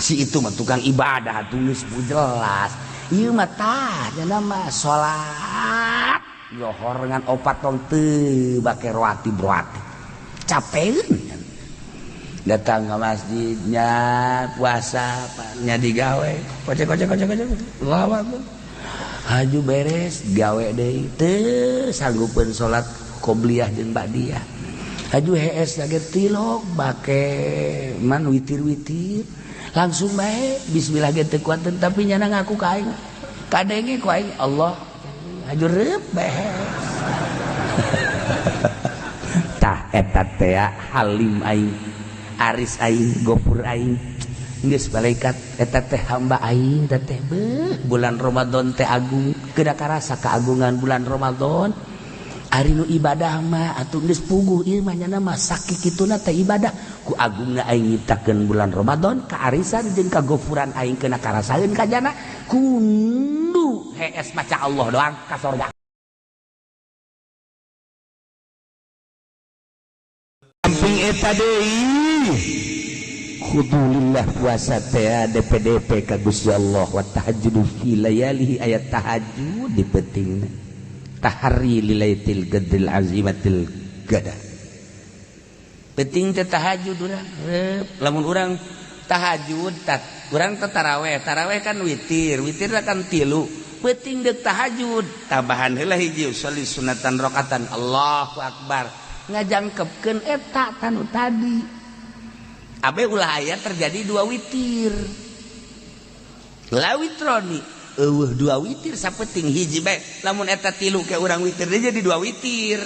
Si itu mah tukang ibadah atuh geus jelas. Ieu mah tah nya mah salat lohor ngan opat tong teu bake roati broati. Capeun. Datang ke masjidnya puasa nya digawe kocek kocek kocek kocek lawan haju beres gawe deui teu sanggupeun salat qobliyah jeung ba'diyah haju hees lagi tilok bake man witir-witir langsung bae bismillah ge teu kuateun tapi nyana ngaku ka aing kadenge ku aing Allah haju reup bae tah eta teh halim aing aris aing gopur aing geus malaikat eta teh hamba aing teh beuh bulan Ramadan teh agung keuna karasa keagungan bulan Ramadan ari nu ibadah mah atuh geus puguh ieu mah nyana mah sakikituna teh ibadah ku agungna aing nyiptakeun bulan Ramadan kaarisan jeung kagofuran aing keuna karasaeun ka jana kundu hees maca Allah doang ka sorga. Samping eta deui khudulillah puasa teh DPDP ka Gusti Allah wa tahajjud fi layalihi ayat tahajud di peutingna tahari lilaitil qadril azimatil qadar peuting teh tahajud urang lamun urang tahajud urang teh taraweh taraweh kan witir witir kan tilu peuting deuk tahajud tambahan heula hiji sholli sunatan rakaatan Allahu akbar ngajangkepkeun eta tanu tadi abe ulah aya terjadi dua witir la witroni eueuh dua witir sapeting hiji bae lamun eta tilu ke urang witir deui jadi dua witir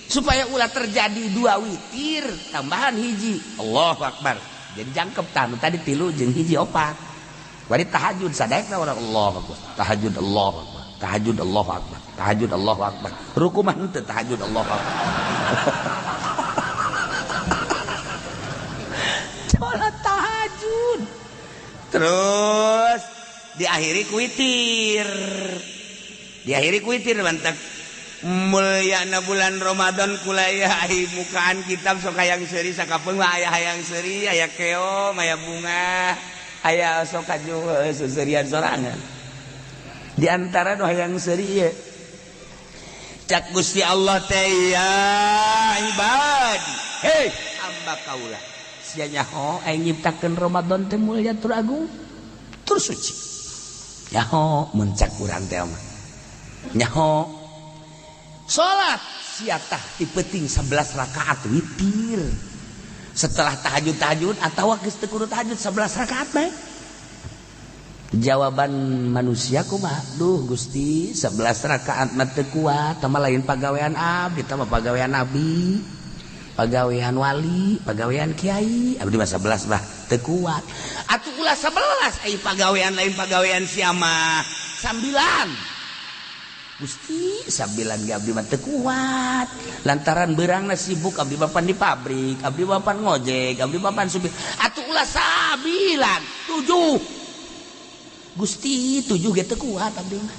supaya ulah terjadi dua witir tambahan hiji Allahu akbar jadi jangkep tanu tadi tilu jeung hiji opat bari tahajud sadaekna urang Allahu akbar tahajud Allahu akbar tahajud Allahu akbar tahajud Allahu akbar ruku mah henteu tahajud Allahu akbar salat tahajud terus diakhiri ku witir diakhiri ku witir mantak mulyana bulan Ramadan kulaya ai mukaan kitab sok hayang seuri sakapeung mah aya hayang seuri aya keom aya bunga aya sok kaju seuserian sorangan di antara nu hayang seuri ieu cak Gusti Allah teh ya ibadi hei hamba kaula sia nyaho aing nyiptakeun Ramadan teh mulya tur agung tur suci nyaho mun cak urang teh mah nyaho salat sia tah ti peuting 11 rakaat witir setelah tahajud-tahajud atawa geus teu kudu tahajud 11 rakaat bae. Jawaban manusia kumaha? Duh Gusti 11 rakaat mah teu kuat, tah mah lain pagawean abdi, tah mah pagawean nabi, pagawean wali, pagawean kiai. Abdi mah 11 mah teu kuat. Atuh ulah 11 ai pagawean lain pagawean sia mah 9. Gusti 9 ge abdi mah teu kuat. Lantaran beurangna sibuk abdi bapan di pabrik, abdi bapan ngojek, abdi bapan supir. Atuh ulah 9, 7. Gusti 7 ge teu kuat abdi mah.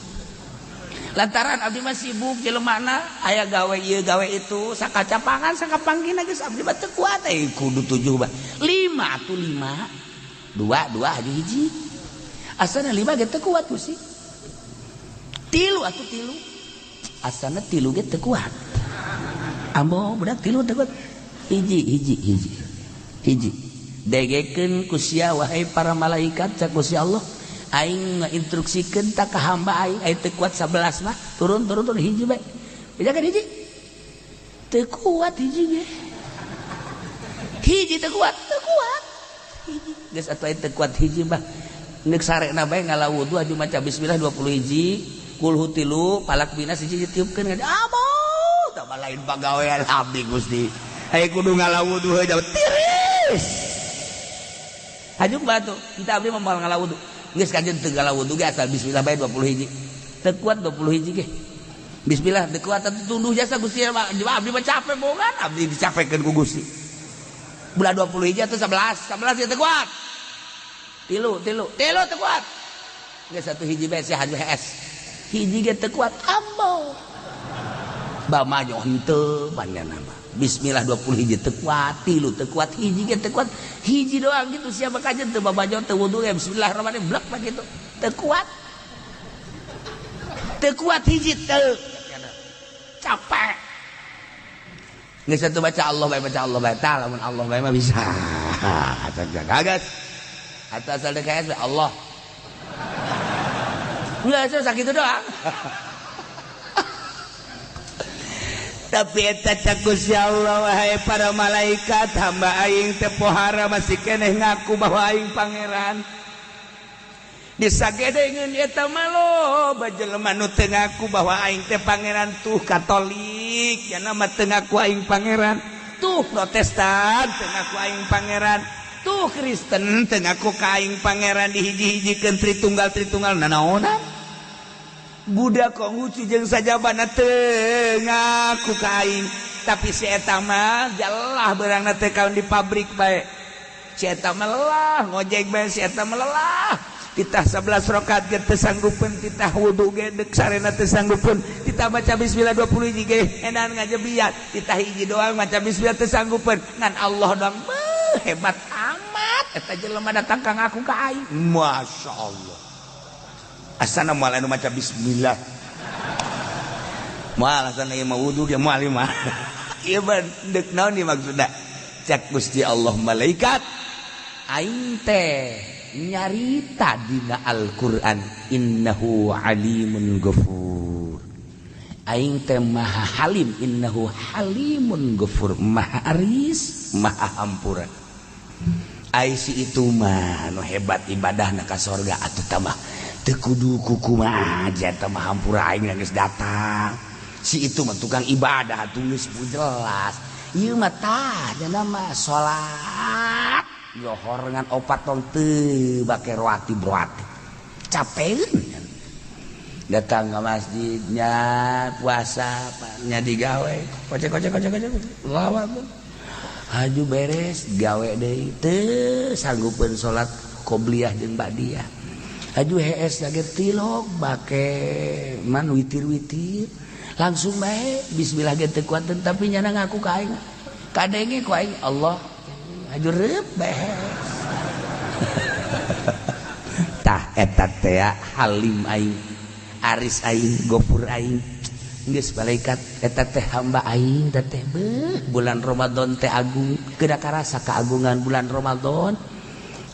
Lantaran abdi mah sibuk jelemana aya gawe ieu gawe itu sakacapangan sakapanggina geus abdi mah teu kuat euy kudu 7 mah. 5 atuh 5. 2 2 haju hiji. Asana 5 ge teu kuat Gusti. 3 atuh 3. Asana 3 ge teu kuat. Ambo budak 3 teu kuat. Hiji hiji hiji. Hiji. Degekeun ku sia wahai para malaikat cak Gusti Allah. Aing ngainstruksikeun ta ka hamba aing aing teu kuat 11 mah turun turun turun hiji bae. Bejakeun hiji. Teu kuat hiji ge. Hiji teu kuat, teu kuat. Hiji geus atuh aing teu kuat hiji mah. Neuk sarekna bae ngala wudu aju maca bismillah 20 hiji, kulhu 3, palak binas hiji ditiupkeun amo tah mah lain pagawean abdi Gusti. Aing kudu ngala wudu heuh tiris. Haju batu, entah abdi mah moal ngala wudu. Geus kajeun teu ngala wudu ge asal bismillah bae 20 hiji. Teu kuat 20 hiji ge. Bismillah teu kuat atuh tunduh jasa Gusti abdi mah capek bogan abdi dicapekeun ku Gusti. Bulan 20 hiji atuh 11, 11 ge teu kuat. Tilu, tilu, tilu teu kuat. Geus satu hiji bae sia haju hees. Hiji ge teu kuat ambo. Bamajo henteu panjana mah. Bismillah 20 hiji teu kuat, tilu teu kuat, hiji ge teu kuat, hiji doang gitu siapa kajen teu babajo teu wudu ge bismillahirrahmanirrahim blek mah gitu. Teu kuat. Teu kuat hiji teu. Capek. Geus atuh baca Allah bae baca Allah bae tah lamun Allah bae mah bisa. Kaget. Atau asal DKS Allah. Enggak sakitu doang. Tapi eta cak Gusti Allah wahai para malaikat hamba aing teh pohara masih keneh ngaku bahwa aing pangeran. Disagedengeun eta mah loba jelema nu teu ngaku bahwa aing teh pangeran tuh Katolik, nya mah teu ngaku aing pangeran, tuh Protestan teu ngaku aing pangeran, tuh Kristen teu ngaku ka aing pangeran dihiji-hijikeun tritunggal-tritunggal nanaonan. Budak Konghucu jeung sajabana teu ngaku ka aing, tapi si eta mah jalah beurangna teh kaun di pabrik bae. Si eta mah lelah ngojek bae, si eta mah lelah. Titah 11 rakaat ge teu sanggupeun, titah wudu ge deuk sarena teu sanggupeun, titah baca bismillah 20 hiji ge edan ngajebiat, titah hiji doang maca bismillah teu sanggupeun, ngan Allah doang beuh hebat amat eta jelema datang ka ngaku ka aing. Masyaallah. Asana moal anu maca bismillah. Moal asana ieu mah wudu ge moal ieu mah. Ieu mah deuk naon ieu maksudna? Cak Gusti Allah malaikat aing teh nyarita dina Al-Qur'an innahu alimun ghafur. Aing teh maha halim innahu halimun ghafur, maha aris, maha hampura. Ai si itu mah nu hebat ibadahna ka sorga atuh tambah teu kudu kukumaha eta mah hampura aing geus datang. Si itu mah tukang ibadah atuh geus jelas. Ieu mah tah nya mah salat lohor ngan opat tong teu bake roati broati. Capeun datang ke masjidnya puasa nya digawe kocek kocek kocek kocek lawa haju beres gawe deui teu sanggupeun salat qobliyah jeung ba'diyah. Haju hees lagi tilok bake man witir-witir langsung bae bismillah ge teu kuat tapi nyana ngaku ka aing kadenge ku aing Allah haju reup bae. Tah eta teh halim aing, aris aing, gofur aing. Geus malaikat eta teh hamba aing teh beuh bulan Ramadan teh agung kedah karasa keagungan bulan Ramadan.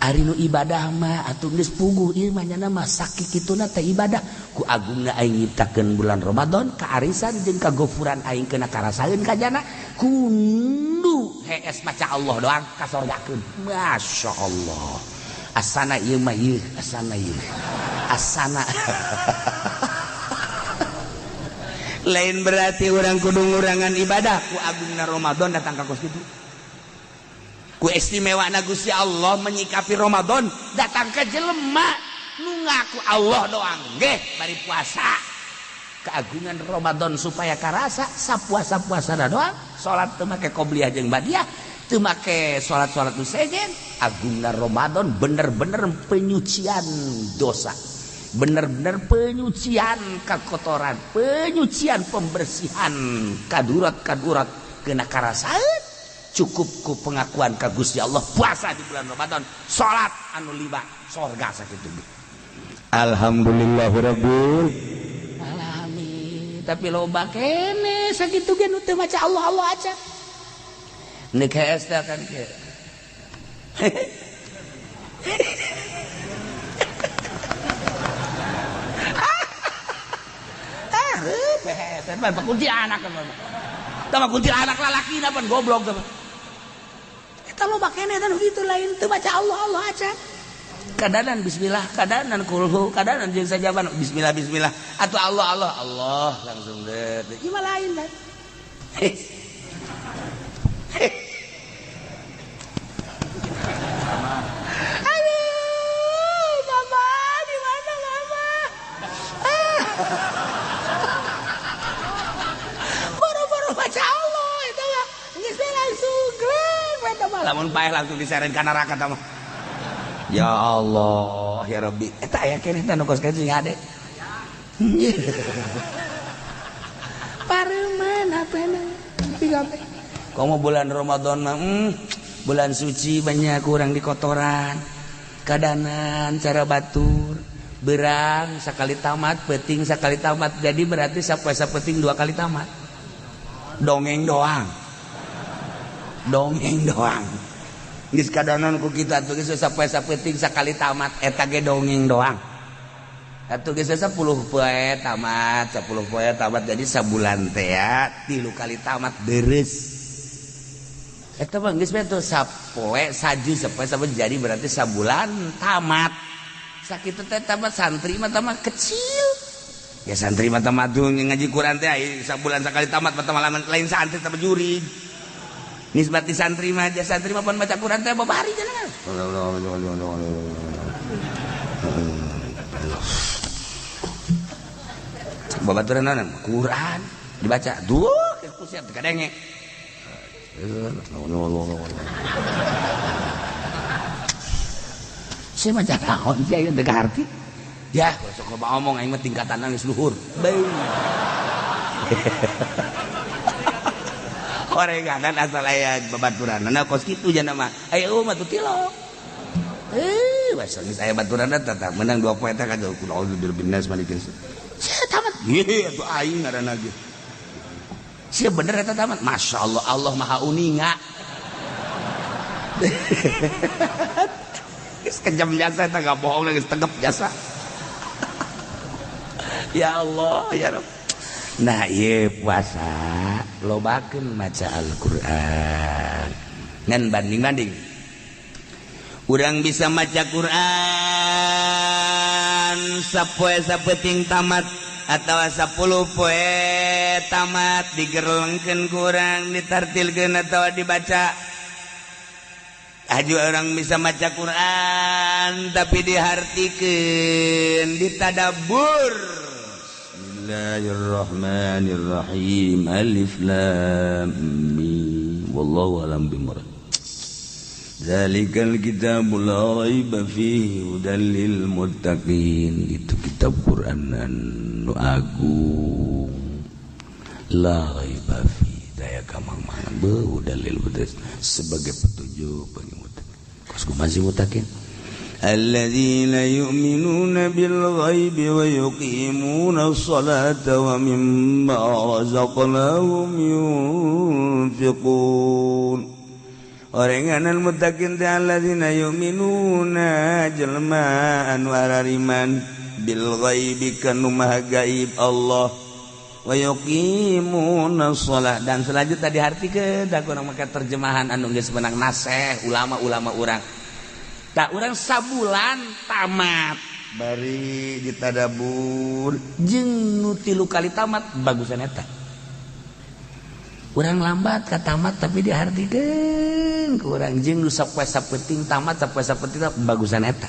Ari nu ibadah mah atuh geus puguh ieu mah nyana mah sakikituna teh ibadah ku agungna aing nyiptakeun bulan Ramadan kaarisan jeung kagofuran aing kena karasaeun ka jana kundu hees maca Allah doang ka sorgakeun. Masyaallah asana ieu mah ieu asana ieu asana. Lain berarti orang kudu ngurangan ibadah ku agungna Ramadan datang ka kos kitu. Ku istimewa na Gusti Allah menyikapi Ramadan datang ke jelema nu ngaku Allah doang geh bari puasa. Keagungan Ramadan supaya karasa sapuasa-puasana doang salat teu make qobliyah jeung ba'diyah teu make salat-salat nu sejen. Agungna Ramadan bener-bener penyucian dosa, bener-bener penyucian kekotoran, penyucian pembersihan kadurat-kadurat kena karasaeun. Cukup ku pengakuan ka Gusti Allah puasa di bulan Ramadan salat anu lima sorga sakitu. Alhamdulillahirabbil alamin. Tapi loba kene sakitu ge nu teu maca Allah Allah aja. Nek hees teh kan kieu. Ah, hees mah kunti anak mah. Tah kunti anak lalaki pan goblok tah. Eta loba kene teh kitu lain teu maca Allah Allah aja. Kadanan bismillah, kadanan kulhu, kadanan jeung sajaban bismillah bismillah atau Allah Allah Allah langsung deh. Ieu mah lain kan. Aduh, mama di mana mama? Boro-boro baca Allah eta mah geus langsung gleng eta mah. Lamun paeh langsung diseret ka neraka ta mah. Ya Allah, ya Rabbi. Eta aya keneh teh nu kos kitu sing ade. Pareuman HP na ngopi kabeh. Komo bulan Ramadan mah bulan suci banyak kurang di kotoran. Kadanan cara batur berang sekali tamat peting sekali tamat jadi berarti sapoe sapeting 2 kali tamat. Dongeng doang. Dongeng doang. Geus kadanan ku kita tuh geus sapoe sapeting sekali tamat eta ge dongeng doang. Atuh geus 10 poe tamat, 10 poe tamat jadi sabulan teh ya 3 kali tamat deres. Eta mah geus bae tuh sapoe saju sapoe sapoe jadi berarti sabulan tamat. Sakitu teh tamat santri mah tamat kecil. Ya santri mah tamat tuh ngaji Quran teh sabulan sakali tamat mah lain santri tamat juri. Nisbati santri mah aja santri mah pan baca Quran teh babari jangan. Babaturan naon Quran dibaca duh ku siap teu kadenge. Saya maca naon sih aing teu kaharti. Ya, sok loba omong aing mah tingkatan geus luhur. Beuh. Orenganan asal aya babaturanna kos kitu jana mah. Aya eueuh mah tuh tilok. Basa geus aya baturanna tetap menang 2 poe teh ka kudu birbinas malikin. Saya tamat. Ieu atuh aing ngaranna ge. Sia bener eta tamat. Masya Allah, Allah maha uninga. Geus kejam jasa eta gak bohong geus tegep jasa. Ya Allah, ya Rabb. Nah, ieu puasa lobakeun maca Al-Qur'an. Ngan banding-banding. Urang bisa maca Qur'an sapoe sapeting tamat atau 10 poe tamat digerlengkeun kurang ditartilkeun atau dibaca. Aju orang bisa maca Quran tapi dihartikeun ditadabbur. Bismillahirrahmanirrahim. Alif lam mim. Wallahu a'lam bimurad. Zalikal kitabul la raiba fihi hudal lil muttaqin. Itu kitab Quran anu agung. La raiba fihi daya kamang-mangan beuh dalil sebagai petunjuk bagi muttaqin. Kos kumaha sih muttaqin? Alladzina yu'minuna bil ghaibi wa yuqimuna sholata wa mimma razaqnahum yunfiqun. Orenganan muttaqin teh alladzina yu'minuna jelema anu arariman bil ghaibi kanu maha gaib Allah wa yuqimuna shalah. Dan selanjutnya dihartikeun da kurang make terjemahan anu geus menang naseh ulama-ulama urang. Tak urang sabulan tamat bari ditadabur jeung nu 3 kali tamat bagusan eta. Urang lambat ka tamat tapi dihartikeun ku urang jeung nu sapoe sapenting tamat sapoe sapenting bagusan eta.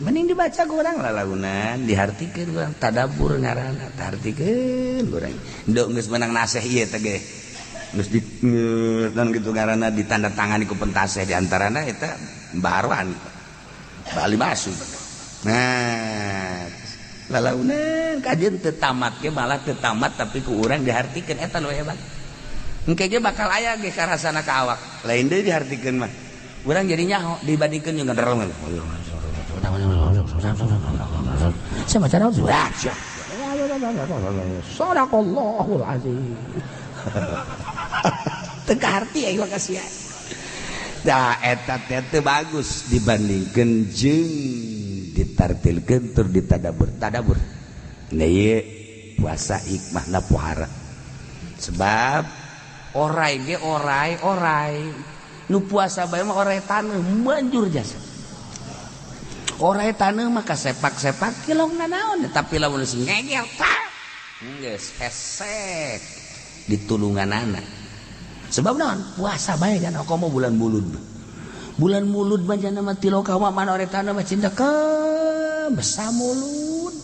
Mending dibaca ku urang lalagunan dihartikeun ku urang tadabbur ngaranna tartikeun ku urang. Ndok geus menang naseh ieu teh ge. Geus di dan kitu ngaranna ditandatangani ku pentaseh di antarana eta Mbah Arwan. Bali Basu. Nah, lalaunan kajian teu tamat ge malah teu tamat tapi ku urang dihartikeun eta nu hebat. Engke ge bakal aya ge karasana ka awak. Lain deui dihartikeun mah. Urang jadi nyaho dibandingkeun jeung ngerel. Saya maca naon? Sadaqallahul azim. Teu kaharti aing mah kasihan. Dah eta teh bagus dibandingkeun jeung ditartilkeun tur ditadabur-tadabur. Nah ieu puasa hikmahna pohara. Sebab orai ge orai-orai nu puasa bae mah orai taneuh manjur jasa. Orai taneuh mah kasepak-sepak kilongna naon tapi lamun geus ngegel tah geus hesek ditulunganana. Sebab naon puasa bae kan komo bulan mulud. Bulan mulud mah jana mah tiloka mah mana orai taneuh mah cindekeum besamulud.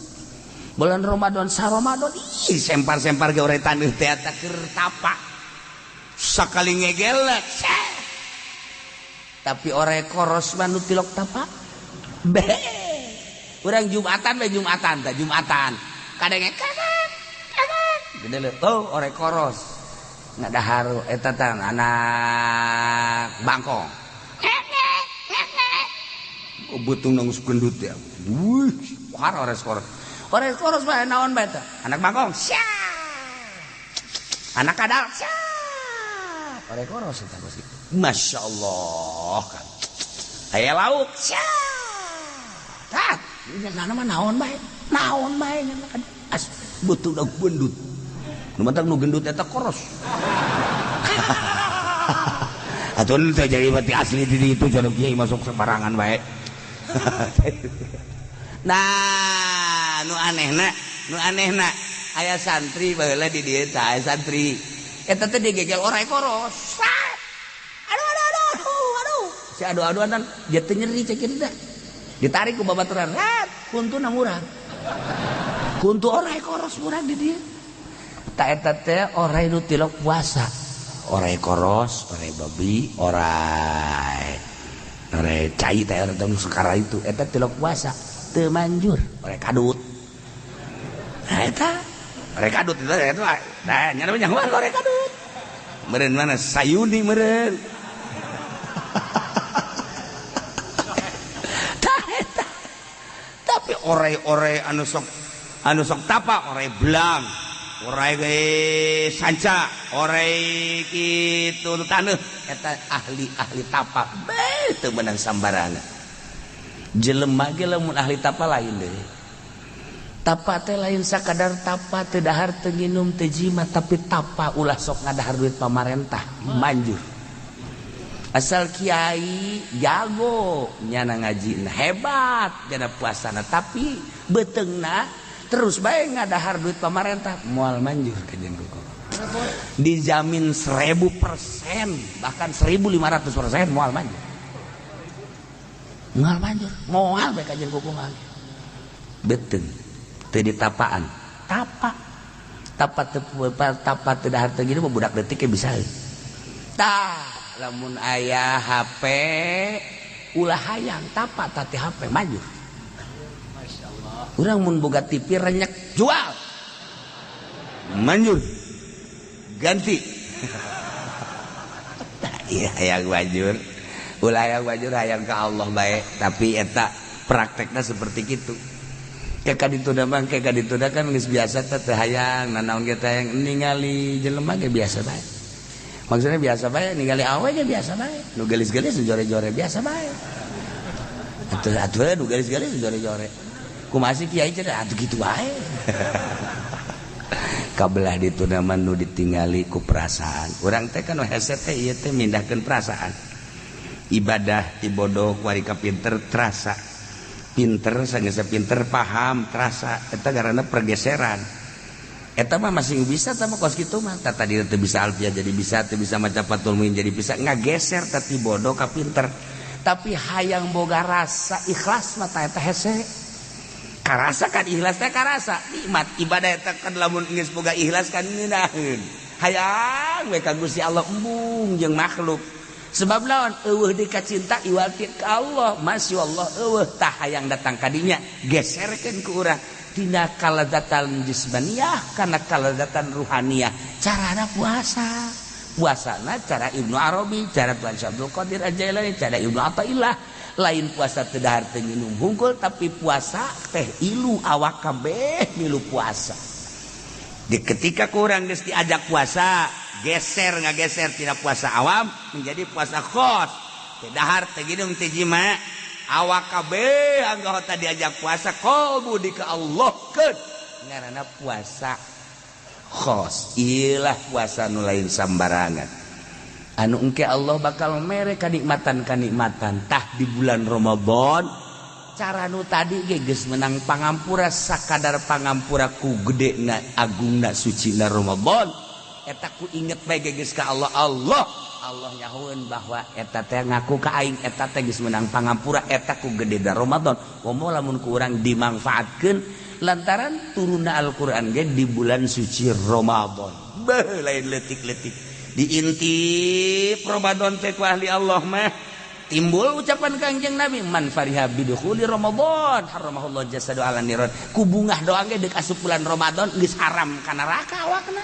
Bulan Ramadan sa Ramadan ih sempar-sempar ge orai taneuh teh eta keur tapa. Sakali ngegel tapi orai koros mah nu tilok tapa. Be. Urang Jumatan bae Jumatan tah Jumatan. Kadenge kakak kakak. Gede leuh oh orai koros. Ngadahar eta teh anak bangkong. Beutung geus gendut ya. Wuih, ores koros. Ores koros bae naon bae teh? Anak bangkong. Sia. Anak kadal. Sia. Ores koros eta bos gitu. Masya Allah kan. Aya lauk. Sia. Tah, nana mah naon bae? Naon bae kan. As beutung gendut. Nu matak nu gendut eta koros. Atuh teh jadi mati asli di itu jaluk kiai masuk sembarangan bae. Nah, nu anehna aya santri baheula di dieu tah aya santri. Eta teh digegel orai koros. Aduh aduh aduh aduh. Si adu-aduan dia teh nyeri cek kieu teh. Ditarik ku babaturan. Rat, kuntuna murah. Kuntu orai koros murah di dieu. Ta eta teh orai nu tilok puasa. Orai koros, orai babi, orai orai cai teh orang tahun sekarang itu eta tilok puasa teu manjur orai kadut. Nah eta orai kadut itu eta nah nya nyahoan orai kadut. Meureun mana sayuni meureun. Tah eta. Tapi orai-orai anu sok tapa orai belang, orai sanca, orai kitu taneuh eta ahli-ahli tapa beuh teu meunang sambarangan. Jelema ge lamun ahli tapa lain deui. Tapa teh lain sakadar tapa teu dahar teu nginum teu jima tapi tapa ulah sok ngadahar duit pamarentah manjur. Asal kiai jago nyana ngajina hebat nyana puasana tapi beuteungna terus bae ngadahar duit pamarentah moal manjur ka jeung kuku. Dijamin 1000% bahkan 1500% moal manjur. Moal manjur, moal bae ka jeung kuku mah. Beuteung teu ditapaan. Tapa. Tapa teu tapa teu dahar teu gini mah budak leutik ge bisa. Tah, lamun aya HP ulah hayang tapa tati HP manjur. Urang mun boga TV renyek jual. Manjur. Ganti. Iya hayang manjur. Ulah hayang manjur hayang ka Allah bae, tapi eta praktekna seperti kitu. Kayak kadituna mah kayak kadituna kan geus biasa teh teu hayang nanaon ge teh hayang ningali jelema ge biasa bae. Maksudnya biasa bae ningali awe ge biasa bae. Nu geulis-geulis nu jore-jore biasa bae. Atuh atuh nu geulis-geulis nu jore-jore. Kumaha sih kiai cenah atuh kitu wae. Kabelah dituna mah nu ditingali ku perasaan. Urang teh kan hese teh ieu teh mindahkeun perasaan. Ibadah ti bodoh kuari ka pinter terasa. Pinter sanggeus pinter paham terasa eta karena pergeseran. Eta mah masih bisa tah mah kos kitu mah. Tah tadi teu bisa alfiah jadi bisa, teu bisa maca Fathul Muin jadi bisa, ngageser teh ti bodoh ka pinter. Tapi hayang boga rasa ikhlas mah tah eta hese. Karasa kan ikhlas teh karasa nikmat ibadah eta kan lamun geus boga ikhlas kan ngeunaheun. Hayang we ka Gusti Allah embung jeung makhluk. Sebab lawan eueuh deui ka cinta iwal ti ka Allah, masyaallah eueuh tah hayang datang ka dinya geserkeun ku urang tina kalazatan jismaniyah kana kalazatan ruhaniyah. Carana puasa. Puasana cara Ibnu Arabi, cara Tuan Syekh Abdul Qadir Al-Jailani, cara Ibnu Athaillah. Lain puasa teu dahar teu nginum hungkul tapi puasa teh ilu awak kabeh milu puasa. Di ketika kurang geus diajak puasa, geser ngageser tina puasa awam menjadi puasa khos. Teu dahar teu nginum teu jima, awak kabeh anggota diajak puasa qalbu di ka Allah keun. Ngaranna puasa khos. Ilah puasa nu lain sambarangan. Anu engke Allah bakal mere kanikmatan-kanikmatan tah di bulan Ramadan. Cara nu tadi ge geus menang pangampura sakadar pangampura ku gedena agungna sucina Ramadan. Eta ku inget bae ge geus ka Allah. Allah Allah nyahoeun bahwa eta teh ngaku ka aing eta teh geus menang pangampura eta ku gedena Ramadan. Komo lamun ku urang dimangfaatkeun lantaran turunna Al-Qur'an ge di bulan suci Ramadan. Beuh lain leutik-leutik. Diintip Ramadan teh ku ahli Allah mah timbul ucapan Kangjeng Nabi man fariha bidukhuli Ramadan haramahullah jasadu ala niran. Ku bungah doang ge deuk asup bulan Ramadan geus haram ka neraka awakna.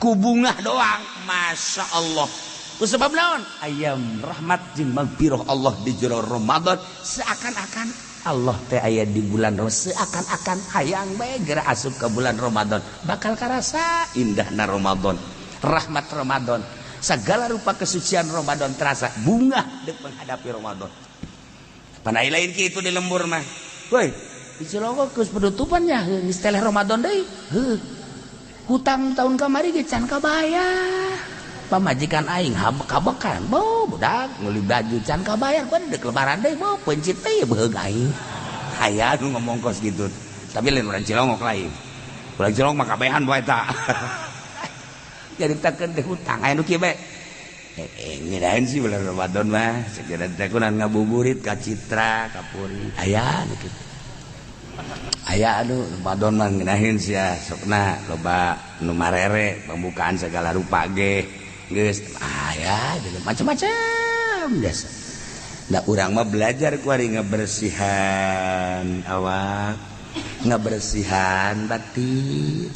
Ku bungah doang, Masya Allah. Ku sebab naon? Ayam rahmat jeung magfirah Allah di jero Ramadan seakan-akan Allah teh aya di bulan Ramadan, seakan-akan hayang bae geura asup ke bulan Ramadan, bakal karasa indahna Ramadan, rahmat Ramadan, segala rupa kesucian Ramadan terasa bungah deuk menghadapi Ramadan. Panai lain kitu di lembur mah. Woi, di Cilongok geus penutupan nya, geus teleh Ramadan deui. Heuh. Hutang tahun kamari ge can kabayar. Pamajikan aing kabekan, bo budak meuli baju can kabayar, gua deuk lebaran deui, bo pencit teh beheug aing. Aya nu ngomong kos gitu. Tapi lain urang Cilongok lain. Urang Cilongok mah kabehan bae eta. Nyaritakeun teh hutang aya nu kieu bae. Ngedain sih bulan Ramadan mah, segera teh kunan ngabuburit ka Citra, ka Puri. Aya nu kitu. Aya anu Ramadan mah ngeunaheun sia, sokna loba nu marere pembukaan segala rupa ge. Geus aya macam-macam biasa. Nah urang mah belajar kuari ngebersihan awak, ngebersihan batin.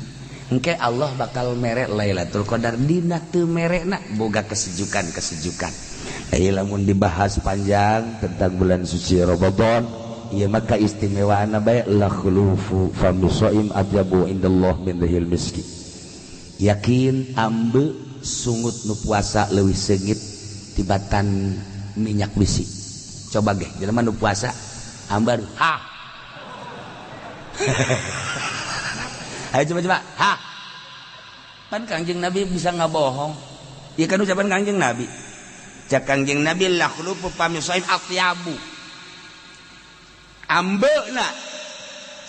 Engke Allah bakal mere Lailatul Qadar dina teu merekna boga kesejukan-kesejukan. Ieu lamun dibahas panjang tentang bulan suci Ramadan, ieu mah kaistimewaanna bae la khulufu fami shaim atyabu indallah min rihil miski. Yakin ambe sungut nu puasa leuwih seungit tibatan minyak besi. Coba ge jelema nu puasa ambar ha. Ayo coba-coba ha. Pan Kangjeng Nabi bisa ngabohong. Ieu kan ucapan Kangjeng Nabi. Cak Kangjeng Nabi la khulufu fami shaim atyabu. Ambeuna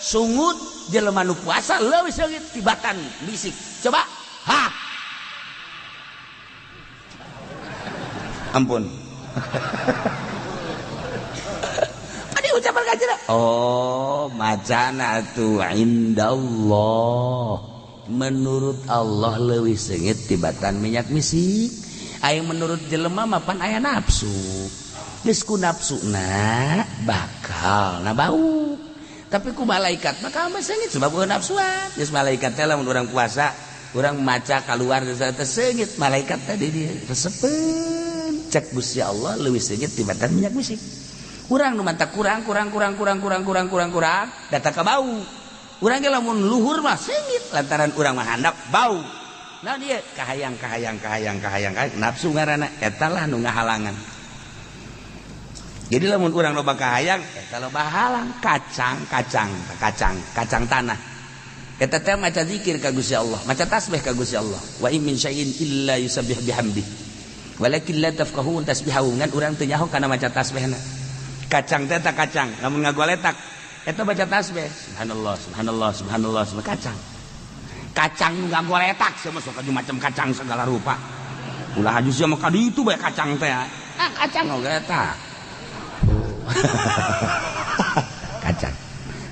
sungut jelema nu puasa leuwih seungit tibatan bisik. Coba ha. Ampun. Adi ucapan kajian. Oh, macana atuh indallah. Menurut Allah leuwih seungit tibatan minyak misik. Aya menurut jelema mah pan aya nafsu. Geus ku nafsuna bakal na bau. Tapi ku malaikat mah mah seungit sebab eueuh nafsuan. Geus malaikat teh lamun urang puasa, urang maca kaluar geus teh seungit malaikat teh di dieu resepeun. Cek Gusti Allah leuwih seungit tibatan minyak misik. Urang nu manta kurang kurang kurang kurang kurang kurang kurang kurang data ka bau. Urang ge lamun luhur mah seungit lantaran urang mah handap bau. Nah dia kahayang kahayang kahayang kahayang nafsu ngaranna eta lah nu ngahalangan. Jadi lamun urang loba kahayang eta loba halang kacang kacang kacang kacang tanah. Eta teh maca zikir ka Gusti Allah, maca tasbih ka Gusti Allah. Wa in min syai'in illa yusabbih bihamdihi. Walakin la tafqahun tasbihahu, ngan urang teu nyaho kana maca tasbihna. Kacang teh tak kacang, lamun ngagoletak eta baca tasbih. Subhanallah, subhanallah, subhanallah, subhanallah kacang. Kacang nu ngagoletak sia mah sok macam kacang segala rupa. Ulah haju sia mah ka ditu bae kacang teh. Ah kacang ngagoletak. Kacang.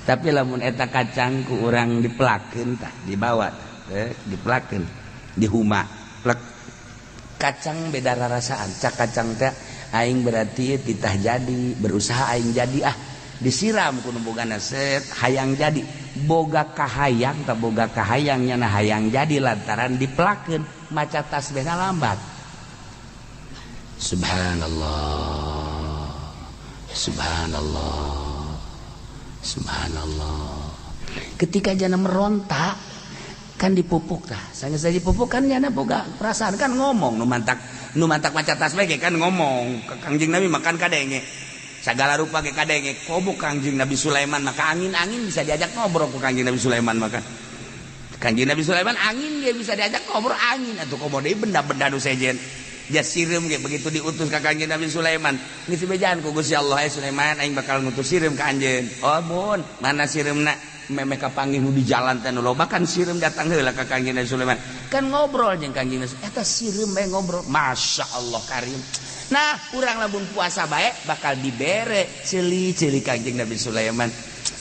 Tapi lamun eta kacang ku urang dipelakeun tah, dibawa teh dipelakeun, dihuma, plek. Kacang beda rarasaan, cak kacang teh aing berarti titah jadi, berusaha aing jadi ah, disiram ku nu bogana set hayang jadi, boga kahayang tah boga kahayang nyana hayang jadi lantaran dipelakeun maca tasbihna lambat. Subhanallah. Subhanallah. Subhanallah. Ketika jana meronta kan dipupuk tah. Sanggeus dipupuk kan jana boga perasaan kan ngomong nu mantak maca tasbih ge kan ngomong. Ka Kangjeng Nabi makan kadenge. Sagala rupa ge kadenge. Komo Kangjeng Nabi Sulaiman maka angin-angin bisa diajak ngobrol ku Kangjeng Nabi Sulaiman maka. Kangjeng Nabi Sulaiman angin dia bisa diajak ngobrol angin atuh komo deui benda-benda nu sejen. Ja sireum ge begitu diutus ka Kangjeng Nabi Sulaiman. Geus bejaan ku Gusti Allah, Sulaiman aing bakal ngutus sireum ka anjeun. Oh mun, mana sireumna? Memeh kapanggih nu di jalan teh nu loba kan sireum datang heula ka Kangjeng Nabi Sulaiman. Kan ngobrol jeung Kangjeng Nabi. Eta sireum bae ngobrol. Masya Allah karim. Nah, urang lamun puasa bae bakal dibere ceuli-ceuli Kangjeng Nabi Sulaiman.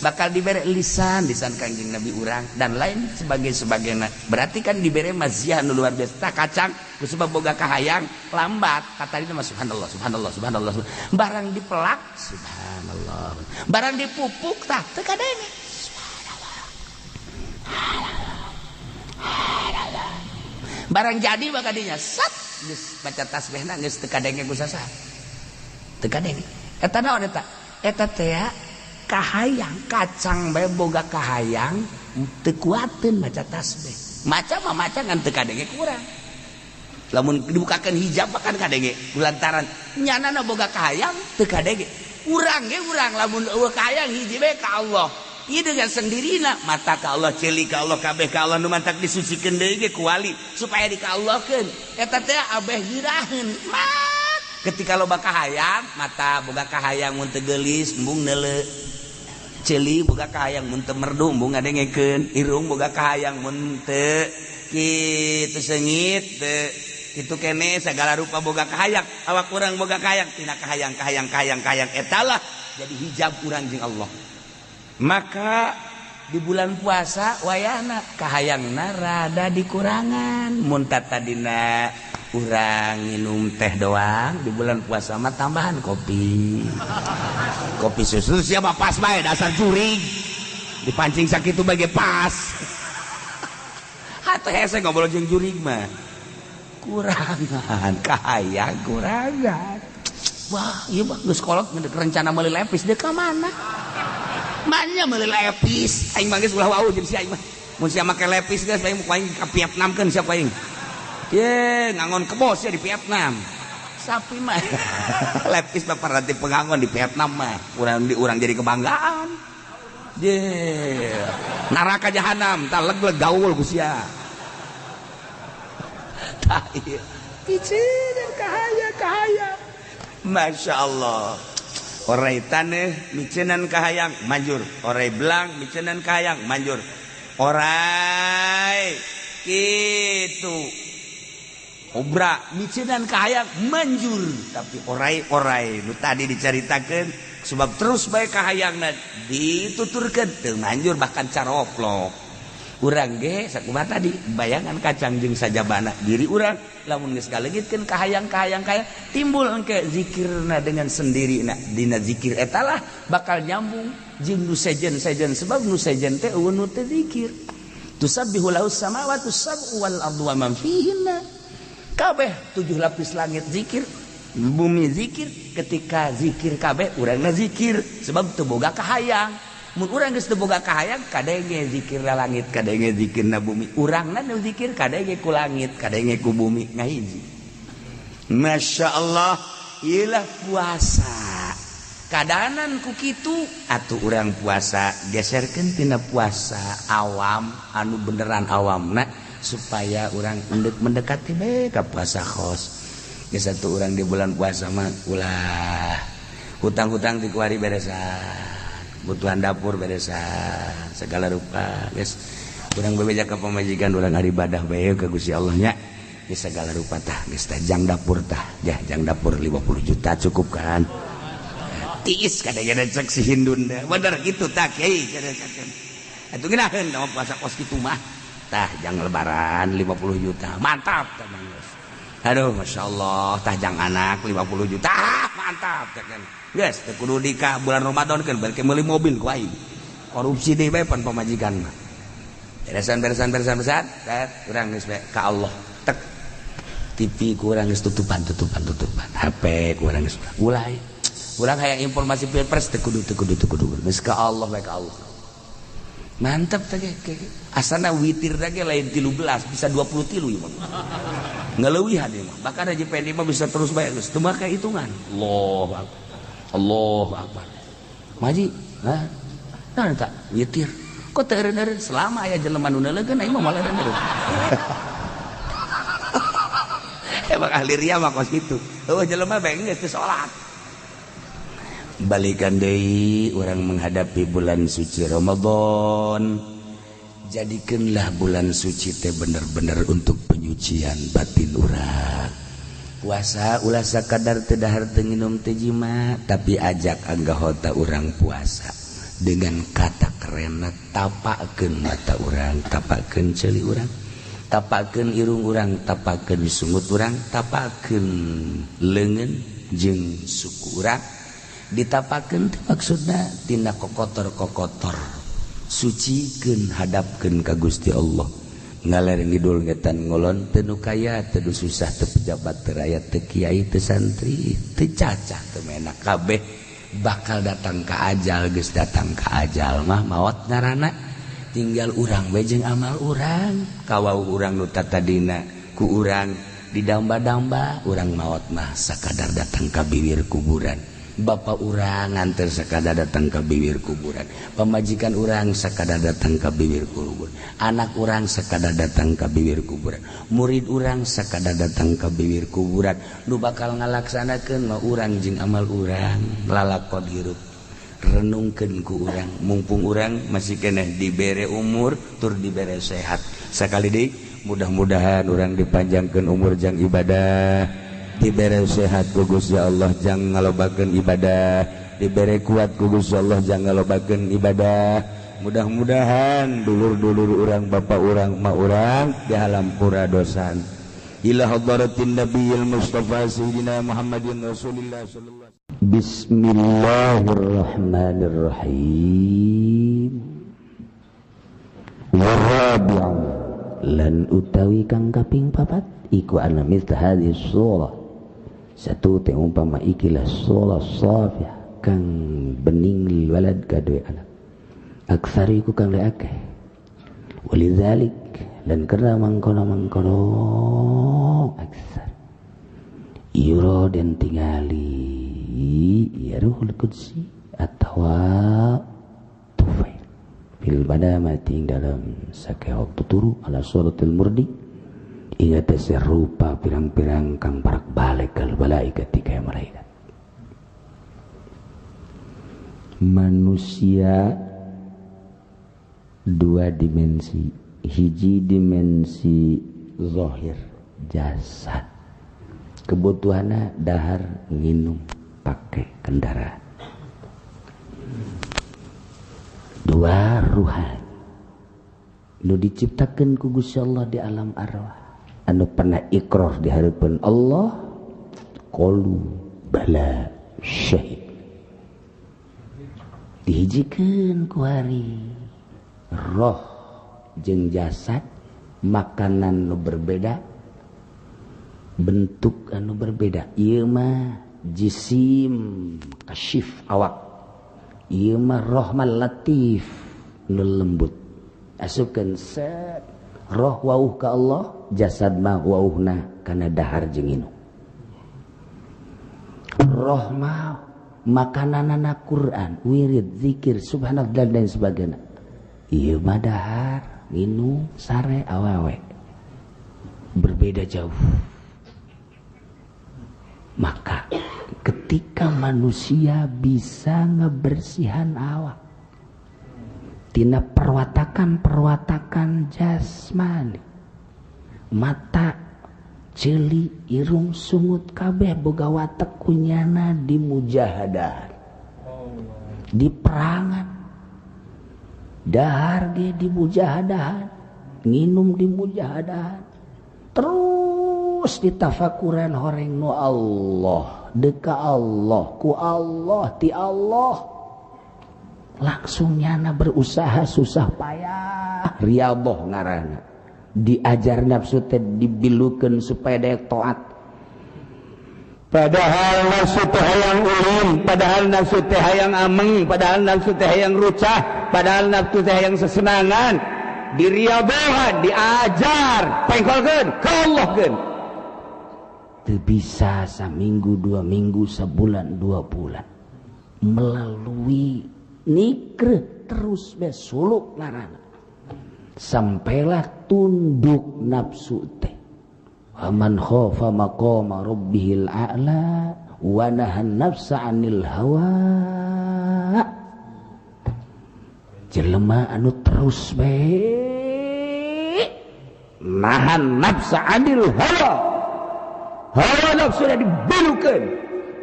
Bakal dibere lisan-lisan Kangjeng Nabi urang dan lain sebagainya. Berarti kan dibere maziah nu luar biasa. Tah kacang ku sebab boga kahayang lambat kata itu mah subhanallah subhanallah subhanallah. Barang dipelak subhanallah. Barang dipupuk tah teu kadenge. Subhanallah. Barang jadi maka dinya sat geus baca tasbihna geus teu kadenge ku sasaha. Teu kadenge. Eta naon eta? Eta teh kahayang kacang bae boga kahayang teu kuateun maca tasbih. Maca mah maca ngan teu kadenge kurang. Lamun dibukakeun hijab kan kadenge lantaran nyanana boga kahayang teu kadenge. Urang ge urang lamun eueuh kahayang hiji bae ka Allah. Ieu dengan sendirina mata ka Allah, ceuli ka Allah, kabeh ka Allah nu mantak disucikeun deui ge ku wali supaya dikaallahkeun. Eta teh abeh giraheun. Ketika loba kahayang, mata boga kahayang mun teu geulis embung neuleu. Ceuli boga kahayang mun teu merdu embung ngadengekeun, irung boga kahayang mun teu kitu seungit teu kitu kene segala rupa boga kahayang, awak urang boga kahayang tina kahayang kahayang kahayang kahayang etalah jadi hijab urang jeung Allah. Maka di bulan puasa wayahna kahayangna rada dikurangan. Mun tadina urang minum teh doang, di bulan puasa mah tambahan kopi. Kopi susu siapa pas bae dasar jurig. Dipancing sakitu bae pas. Hatuh hese ngobrol jeung jurig mah. Kurangan kahayang kurangan. Wah, ieu mah geus kolot rencana meuli lepis deuk ka mana? Manya meuli lepis, aing mah geus ulah wau jeung si aing mah. Mun sia make lepis geus aing aing ka Vietnamkeun siapa aing. Ye, ngangon kebo sia di Vietnam. Sapi mah lepis mah paranti pengangon di Vietnam mah. Urang di urang jadi kebanggaan. Ye. Neraka jahanam tah leg-leg gaul ku sia. Tah ieu. Piceun kahayang kahayang. Masya Allah. Orai taneuh micenan kahayang manjur, orai belang micenan kahayang manjur, orai kitu obra micenan kahayang manjur, tapi orai-orai nu tadi dicaritakeun sebab terus bae kahayangna dituturkeun teu manjur bahkan caroplok. Urang ge sakumaha tadi bayangan kacang jeung sajabana diri urang lamun geus kaleungitkeun kahayang-kahayang kaya timbul engke zikirna dengan sendirina dina zikir etalah bakal nyambung jeung nu sejen-sejen sebab nu sejen teh eueuh nu teu zikir. Tusabbihu lahus samawati sab'u wal ardu wa man fihinna. Kabeh 7 lapis langit zikir, bumi zikir, ketika zikir kabeh urangna zikir sebab teu boga kahayang. Mun urang geus teu boga kahayang kadenge zikirna langit, kadenge zikirna bumi. Urangna nu zikir kadenge ku langit, kadenge ku bumi ngahiji. Masya Allah, ieulah puasa. Kadanan ku kitu atuh urang puasa geserkeun tina puasa awam anu beneran awamna supaya urang endek mendekati bae ka puasa khos. Geus atuh urang di bulan puasa mah ulah hutang-hutang ti kuari beresan. Kebutuhan dapur beresan segala rupa geus urang bebeja ka pamajikan urang ibadah bae ka Gusti Allah nya geus segala rupa tah geus tah jang dapur tah jah jang dapur 50 juta cukup kan tiis kadang-kadang cek si Hindun teh bener kitu tah kiai atuh ngeunaheun da puasa kos kitu mah tah jang lebaran 50 juta mantap tah geus aduh masyaallah tah jang anak 50 juta mantap tah kan geus teu kudu nikah bulan Ramadan kan balik meuli mobil ku aing. Korupsi deui bae pan pamajikan mah. Beresan beresan beresan beresan, urang geus bae ka Allah. Tek. TV ku urang geus tutupan tutupan tutupan. HP ku urang geus ulah. Urang hayang informasi pilpres teu kudu teu kudu teu kudu. Geus ka Allah bae ka Allah. Mantap teh ge. Asana witir ge lain 13 bisa 23 ieu mah. Ngaleuwihan ieu mah. Bahkan Haji Pendi mah bisa terus bae geus teu make hitungan. Allahu Akbar. Allahu Akbar. Maji, hah? Nah, tak witir. Kok teu eureun-eureun selama aya jelema nu neuleukeun aing mah moal eureun-eureun. Emang ahli ria mah kos kitu. Heueuh jelema bae geus teu salat. Balikan deui urang menghadapi bulan suci Ramadan. Jadikeunlah bulan suci teh bener-bener untuk penyucian batin urang. Puasa ulah sakadar teu dahar teu nginum teu jima, tapi ajak anggahota urang puasa dengan kata kerenna tapakeun mata urang, tapakeun ceuli urang, tapakeun irung urang, tapakeun sungut urang, tapakeun leungeun jeung suku urang. Ditapakeun teh maksudna tina kokotor-kokotor, sucikeun hadapkeun ka Gusti Allah. Ngaler ngidul ngetan ngolon teu nu kaya teu nu susah teu pejabat teu rakyat teu kiai teu santri teu cacah teu menak kabeh bakal datang ka ajal. Geus datang ka ajal mah maot ngaranna, tinggal urang we jeung amal urang. Kawau urang nu tatadina ku urang didamba-damba, urang maot mah sakadar datang ka bibir kuburan. Bapak urang nganter sakadar datang ke bibir kuburan, pamajikan urang sakadar datang ke bibir kuburan, anak urang sakadar datang ke bibir kuburan, murid urang sakadar datang ke bibir kuburan. Nu bakal ngalaksanakeun mah urang jeung amal urang. Lalakon hirup renungkeun ku urang, mumpung urang masih keneh dibere umur tur dibere sehat. Sakali deui, mudah-mudahan urang dipanjangkeun umur jang ibadah, dibere sehat ku Gusti Allah jang ngalobakeun ibadah, dibere kuat ku Gusti Allah jang ngalobakeun ibadah. Mudah-mudahan dulur-dulur urang, bapak urang, mak urang dihampura dosan. Ila hadratin nabiyil mustafa sayyidina Muhammadin rasulillah sallallahu. Bismillahirrahmanirrahim. Warabi'u lan utawi kang kaping papat iku ana mithla hadhihi surah, satu teh umpama ikilah surah safiyah kang bening lil walad kadue anak, aksari iku kang akeh. Walidzalik dan karena mangkono-mangkono aksar yuro den tingali ya ruhul qudsi atawa tufail fil badamati ing dalam sake waktu turu ala suratil murdi ingat rupa pirang-pirang kang parak balik kal malaikat ketika malaikat. Manusia dua dimensi, hiji dimensi zahir jasad, kebutuhannya dahar, nginum, pakai kendaraan. Dua ruhan nu diciptakan ku Gusti Allah di alam arwah, anu pernah ikrar di hadapan Allah, qalu bala syahid, dihijikeun ku hari roh jeung jasad, makanan nu berbeda, bentuk anu berbeda. Ieu mah jisim kasyif awak, ieu mah roh mah latif nu lembut. Asupkeun set roh wauh ka Allah, jasad mah wauhna kana dahar jeung inum. Roh mah makananana Quran, wirid, zikir, subhanallah dan lain sebagainya. Ieu mah dahar, nginum, sare, awewe. Berbeda jauh. Maka ketika manusia bisa ngebersihan awak tina perwatakan-perwatakan jasmani, mata, ceuli, irung, sungut kabeh boga watek kunyana di mujahadah, di perangan, dahar ge di mujahadahan, nginum di mujahadahan, terus ditafakuran horeng nu Allah, deka Allah, ku Allah, ti Allah. Langsung nyana berusaha susah payah, riyadhah ngaranna. Diajar nafsu teh dibilukeun supaya daek taat. Padahal nafsu teh hayang ulin, padahal nafsu teh hayang ameng, padahal nafsu teh hayang rucah, padahal nafsu teh hayang sesenangan. Diriadohan, diajar, pengkolkeun, ka Allahkeun. Teu bisa saminggu, 2 minggu, sebulan, 2 bulan. Melalui nikreh terus be suluk ngaranna. Sampailah tunduk nafsu teh. Waman khafa maqama rabbihil a'la wa nahan nafsa 'anil hawa. Jelema anu terus bae nahan nafsa 'anil hawa. Hawa nafsu dibelukeun.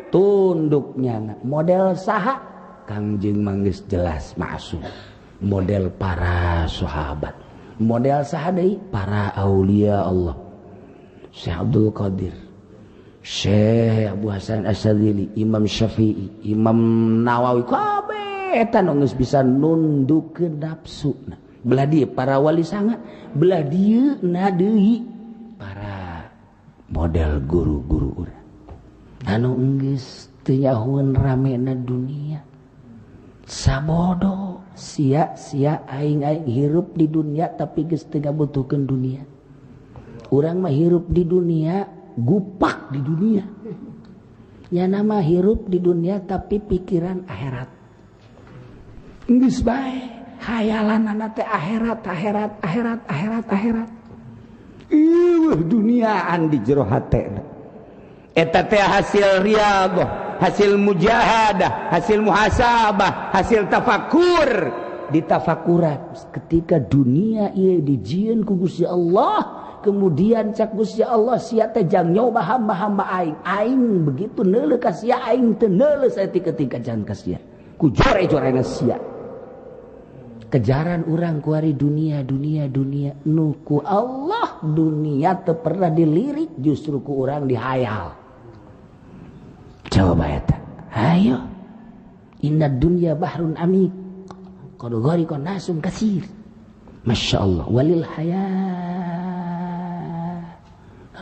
Tunduknya model saha? Kangjeng manggis jelas maksum. Model para sahabat. Model saha deui? Para aulia Allah. Syekh Abdul Qadir, Syekh Abu Hasan Asy-Syadzili, Imam Syafi'i, Imam Nawawi, kabeh eta nu geus bisa nundukeun nafsuna. Belah dieu para wali sanga, belah dieu na deui para model guru-guru urang. Anu enggeus teu nyahoeun ramena dunia. Sabodo sia-sia aing-aing hirup di dunia tapi geus teu ngabutuhkeun dunia. Urang mah hirup di dunia, gupak di dunia. Ya nama hirup di dunia tapi pikiran akhirat. Geus bae hayalanana teh akhirat, akhirat, akhirat, akhirat, akhirat. Ieuh duniaan di jero hate. Eta teh hasil riyadhah, hasil mujahadah, hasil muhasabah, hasil tafakur. Ditafakuran ketika dunia ieu dijieun ku Gusti Allah. Kemudian cak Gusti Allah sia teh jang nyoba hamba-hamba aing. Aing begitu neuleuh ka sia, aing teu neuleuh saeutik ketika jangan ka sia. Ku jore-jorena sia. Kejaran urang kuari dunia, dunia, dunia. Nu ku Allah dunia teu pernah dilirik, justru ku urang dihayal. Coba eta. Ayo. Inna dunya bahrun amik. Qad ghariqa nasum katsir. Masya Allah walil hayat.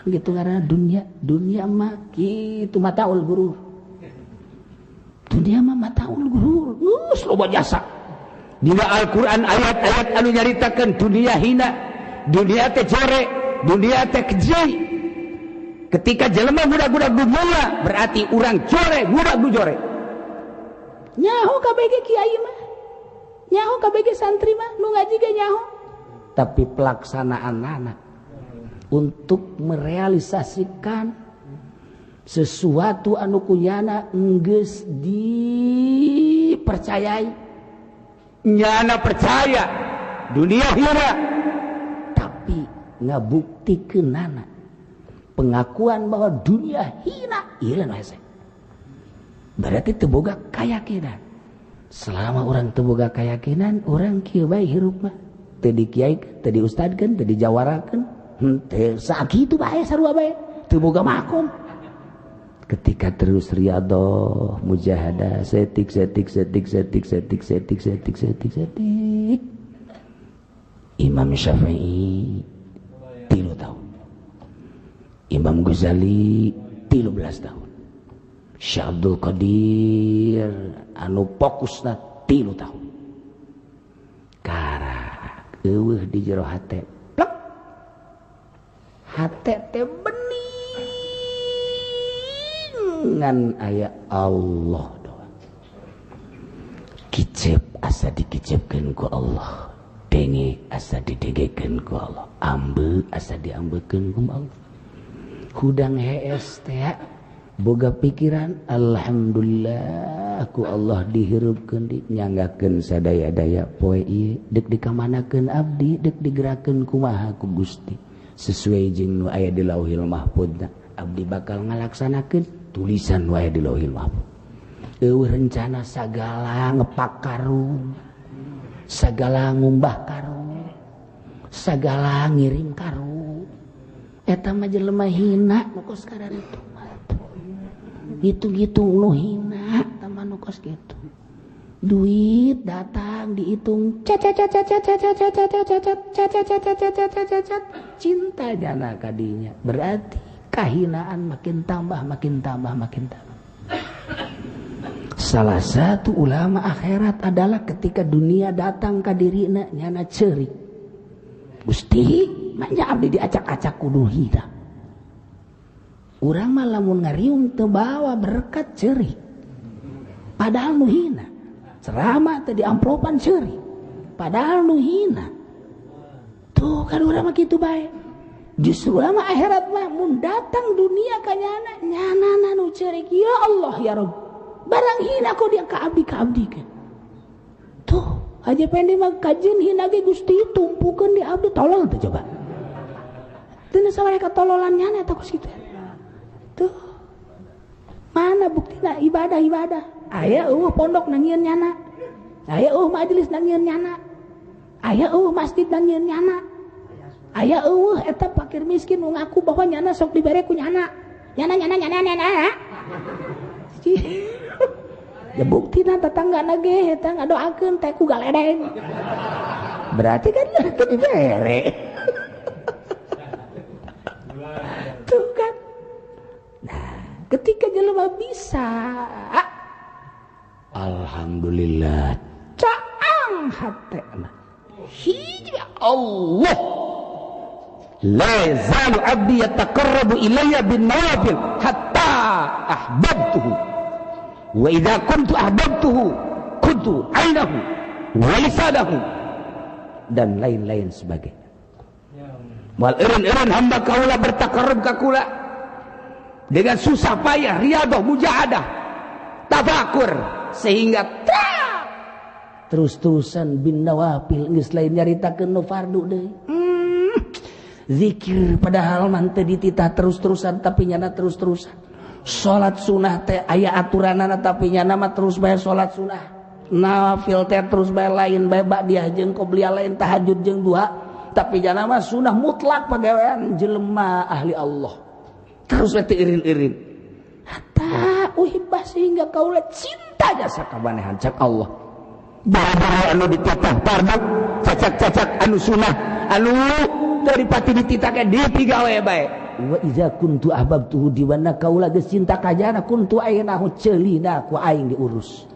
Gitu karena dunia, dunia mah gitu mataul gurur. Dunia mah mataul gurur. Geus loba jasa. Dina Al-Qur'an ayat-ayat anu nyaritakeun dunia hina, dunia teh jore, dunia teh keji. Ketika jelema budak-budak dunia berarti urang jore, budak nu jore. Nyaho KBG kiai mah. Nyaho KBG santri mah nu ngaji ge nyaho. Tapi pelaksanaan anak untuk merealisasikan sesuatu anu kunyana enggeus dipercayai. Nyana percaya dunia hina tapi ngabuktikeunana pengakuan bahwa dunia hina ieu nu hese. Berarti teu boga keyakinan. Selama orang teu boga keyakinan, urang kieu bae hirup mah. Teu dikiaikeun, teu diustadkeun, teu dijawarakeun. Henteu sakitu bae sarua bae teu boga makom. Ketika terus riyadhah, mujahadah, setik setik setik setik setik setik setik setik setik. Imam Syafi'i 3 tahun. Imam Ghazali 13 tahun. Syekh Abdul Qadir anu fokusna 3 tahun. Karak eueuh di jero hate. Plek. Hate teh bening ngan aya Allah doang. Kicep asa dikicepkeun ku Allah, denge asa didengekeun ku Allah, ambe asa diambekeun ku Allah. Hudang hees teh boga pikiran alhamdulillah ku Allah dihirupkeun dinyanggakeun sadaya-daya poe ieu deuk dikamanakeun abdi deuk digerakeun kumaha ku Gusti sesuai jeung nu aya di Lauhil Mahfudna abdi bakal ngalaksanakeun tulisan nu aya di Lauhil Mahfud. Eueuh rencana sagala ngepak karung, sagala ngumbah karung, sagala ngirim karung. Eta mah jelema hina nu kos kararitu. Ngitung-ngitung nu hina eta mah nu kos kitu. Duit datang dihitung cacat cacat cacat cacat cacat cacat cacat cacat cacat cacat cinta jana kadinya. Berarti kahinaan makin tambah makin tambah makin tambah. Salah satu ulama akhirat adalah ketika dunia datang ka dirina nyana ceurik. Gusti, manja abdi diacak-acak kudu hina. Urang mah lamun ngariung teu bawa berkat ceurik. Padahal nu hina. Ceramah teh di amplopan ceurik. Padahal nu hina. Tuh kan urang mah kitu bae. Justru ulama akhirat mah mun datang dunia ka nyana, nyana nu ceurik. Ya Allah ya Rabb. Barang hina kok dia ka abdi ka abdi kan. Tuh, aja pende mah kajeun hina ge Gusti tumpukeun di abdi tolol teh coba. Teu sawareh katololan nyana eta kos kitu. Tuh. Mana buktina ibadah-ibadah? Aya eueuh pondok nangieun nyana. Aya eueuh majelis nangieun nyana. Aya eueuh masjid nangieun nyana. Aya eueuh eta fakir miskin nu ngaku bahwa nyana sok dibere ku nyana. Nyana nyana nyana nyana. Ya buktina tetangga ge eta ngadoakeun teh ku galedeng. Berarti kan itu dibere. Tuh kan. Nah, ketika jelema bisa, alhamdulillah, caang hate mah. Hiji Allah. La yazalu abdi yataqarrabu ilayya bin nawafil hatta ahbabtuhu. Wa idza kuntu ahbabtuhu kuntu ainahu wa lisanahu, dan lain-lain sebagainya. Wal eureun-eureun hamba kaula bertaqarrub ka kula dengan susah payah, riadah, mujahadah, tafakur, sehingga terus-terusan bin nawafil geus lain nyaritakeun nu fardu deui. Zikir padahal mah teu dititah terus-terusan tapi nyana terus-terusan. Salat sunah teh aya aturanana tapi nyana mah terus bae salat sunah. Nawafil teh terus bae lain bae ba'diyah jeung qobliyah lain tahajud jeung duha, tapi nyana mah sunah mutlak pagawean jelema ahli Allah. Terus bae teu irin-irin. Hatta uhibbah sehingga kaula cinta jasa ka manehan cak Allah. Bara-bara anu dititah fardu, cacak-cacak anu sunah, anu dari pati dititah dipigawe bae. Wa iza kuntu ahbabtuhu di mana kaula geus cinta kajana kuntu ainahu ceulina ku aing diurus.